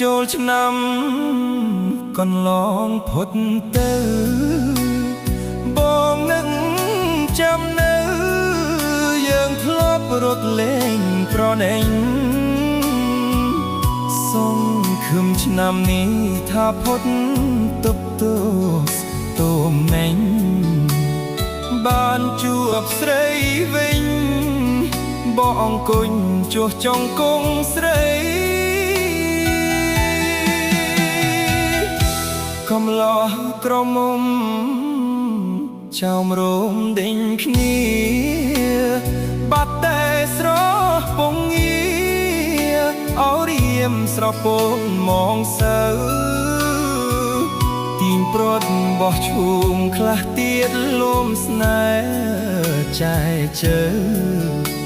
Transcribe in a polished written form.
ចូលឆ្នាំកន្លងផុតទៅបងនឹងចាំនៅយើងធ្លាប់រត់លេងប្រណេញសង្ឃឹមឆ្នាំនេះថាផុតទប់ទទមនេញបានជួបស្រីវិញបងអង្គុញជួសចុងគង់ស្រី កំឡោះក្រមុំចោមរោមដេញគ្នាបាត់តែស្រស់ពងងាអរៀមស្រពោនមងសៅទីងព្រាត់បោះឈូងខ្លះទៀតលំស្នេហ៍ចែជើ